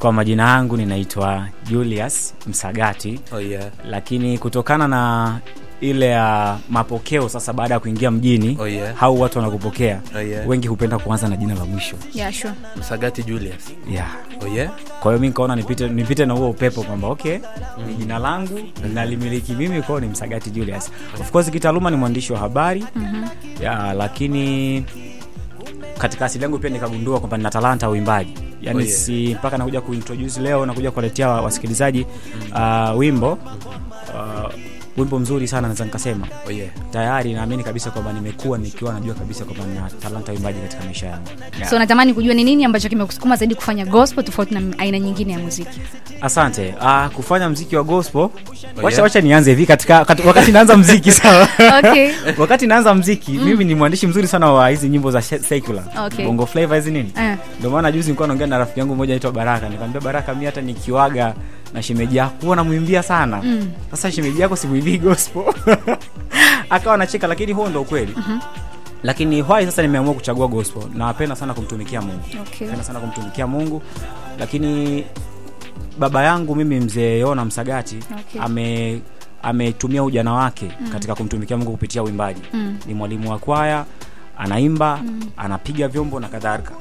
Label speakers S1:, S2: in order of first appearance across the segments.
S1: Kwa majina yangu ninaitwa Julius Msagati.
S2: Oh yeah.
S1: Lakini kutokana na ile ya mapokeo sasa baada ya kuingia mjini,
S2: oh yeah,
S1: hao watu wanakupokea.
S2: Oh yeah.
S1: Wengi hupenda kuanza na jina la mwisho.
S3: Yeah, sure.
S2: Msagati Julius.
S1: Yeah.
S2: Oh yeah.
S1: Kwa hiyo mimi nikaona nipite na huo upepo kwamba okay, ni jina langu, nalimiliki mimi, kwa ni Msagati Julius. Of course kitaaluma ni mwandishi wa habari. Yeah, lakini katika asili yangu pia nikagundua kwamba nina talanta ya uimbaji. Yaani
S2: Oh yeah.
S1: si mpaka nakuja kuintroduce leo, nakuja kuwaletea wasikilizaji wimbo wimbo mzuri sana naweza nikasema.
S2: Oh yeah.
S1: Tayari naamini kabisa kwamba nimekuwa nikiwa najua kabisa kwamba nina talanta ya uimbaji katika maisha yangu. Yeah.
S3: So natamani kujua ni nini ambacho kimekusukuma zaidi kufanya gospel tofauti na aina nyingine ya muziki.
S1: Asante. Kufanya muziki wa gospel,
S2: Oh
S1: wacha
S2: yeah.
S1: wacha nianze hivi katika wakati naanza muziki, sawa?
S3: Okay.
S1: Wakati naanza muziki, mimi ni mwandishi mzuri sana wa hizi nyimbo za secular.
S3: Okay.
S1: Bongo flavor hizi nini? Ndio maana juzi nilikuwa naongea na rafiki yangu mmoja anaitwa Baraka, nikamwambia Baraka, mimi hata nikiwaga na shemeji yako huwa namuimbia sana. Sasa shemeji yako simuimbii gospel. Akawa anacheka, lakini huo ndio ukweli. Lakini why sasa nimeamua kuchagua gospel? Napenda sana kumtumikia Mungu.
S3: Okay.
S1: Napenda sana kumtumikia Mungu. Lakini baba yangu mimi mzee Yona Msagati,
S3: Okay.
S1: ametumia ujana wake katika kumtumikia Mungu kupitia uimbaji. Ni mwalimu wa kwaya, anaimba, anapiga vyombo na kadhalika.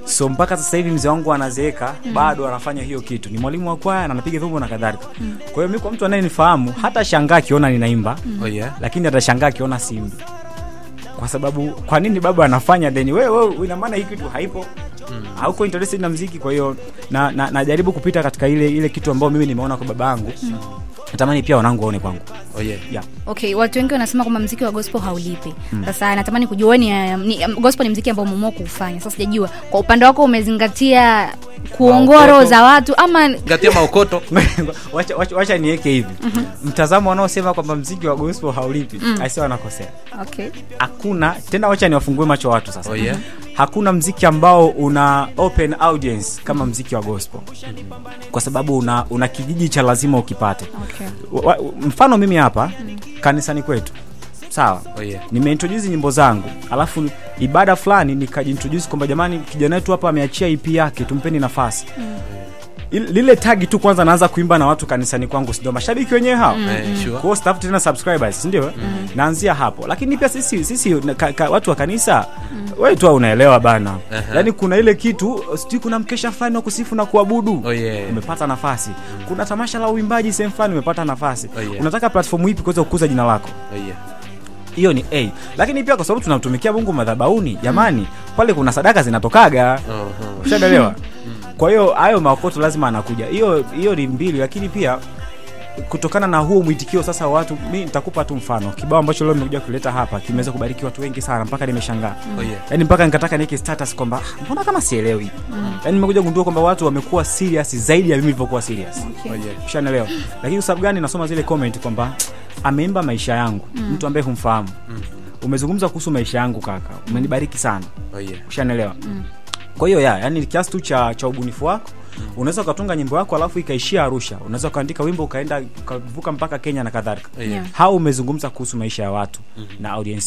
S1: So mpaka sasa hivi mzee wangu anazeeka, bado anafanya hiyo kitu. Ni mwalimu wa kwaya na anapiga vyombo na kadhalika. Kwa hiyo mimi kwa mtu anayenifahamu hata shangaa akiona ninaimba,
S2: Oh yeah.
S1: lakini atashangaa akiona siimbi. Kwa sababu kwa nini baba anafanya then wewe ina maana hii kitu haipo. Hauko interested na muziki. Kwa hiyo na najaribu kupita katika ile kitu ambayo mimi nimeona kwa babangu. Natamani pia wanangu waone kwangu.
S2: Oh yeah.
S1: Yeah.
S3: Okay, watu wengi wanasema kwamba muziki wa gospel haulipi. Sasa natamani kujua ni gospel ni muziki ambao umeamua kuufanya. Sasa sijajua kwa upande wako umezingatia kuongoa roho za watu ama
S2: Ngatia maokoto.
S1: Wacha niweke hivi. Mtazamo wanaosema kwamba muziki wa gospel haulipi, aisee wanakosea.
S3: Okay.
S1: Hakuna tena, wacha niwafungue macho watu sasa.
S2: Oh yeah.
S1: Hakuna muziki ambao una open audience kama muziki wa gospel. Kwa sababu una kijiji cha lazima ukipate.
S3: Okay.
S1: Mfano mimi hapa kanisani kwetu. Sawa.
S2: Oh yeah.
S1: Nimeintroduce nyimbo zangu, alafu ibada fulani nikajiintroduce kwamba jamani, kijana wetu hapa ameachia EP yake, tumpeni nafasi. Lile tag tu kwanza naanza kuimba na watu kanisani kwangu, si ndio mashabiki wenyewe hao?
S2: Sure.
S1: Kwa hiyo staff tena subscribers, si ndio? Naanzia hapo. Lakini pia sisi watu wa kanisa, wewe tu unaelewa bana. Yaani kuna ile kitu, sijui kuna mkesha fulani wa kusifu na kuabudu.
S2: Oh yeah.
S1: Umepata nafasi. Kuna tamasha la uimbaji sehemu fulani, umepata nafasi.
S2: Oh yeah.
S1: Unataka platform ipi kuweza kukuza jina lako?
S2: Oh yeah.
S1: Hiyo ni A. Lakini pia kwa sababu tunamtumikia Mungu madhabahuni, jamani, pale kuna sadaka zinatokaga. Ushaelewa? Kwa hiyo hayo maokoto lazima anakuja. Hiyo ni mbili, lakini pia kutokana na huo mwitikio sasa watu, mimi nitakupa tu mfano. Kibao ambacho leo nimekuja kuleta hapa kimeweza kubariki watu wengi sana mpaka nimeshangaa.
S2: Oh yeah.
S1: Yaani mpaka nikataka niweke status kwamba mbona kama sielewi. Yaani nimekuja kugundua kwamba watu wamekuwa serious zaidi ya mimi nilivyokuwa serious.
S3: Okay.
S2: Oh yeah.
S1: Ushaelewa? Lakini sababu gani nasoma zile comment kwamba ameimba maisha yangu, mtu ambaye humfahamu. Umezungumza kuhusu maisha yangu kaka, umenibariki sana.
S2: Oh yeah.
S1: Ushaelewa? Kwa hiyo yani kiasi tu cha ubunifu wako. Unaweza ukatunga nyimbo yako alafu ikaishia Arusha. Unaweza ukaandika wimbo ukaenda ukavuka mpaka Kenya na kadhalika.
S2: Oh yeah.
S1: Hao umezungumza kuhusu maisha ya watu na audience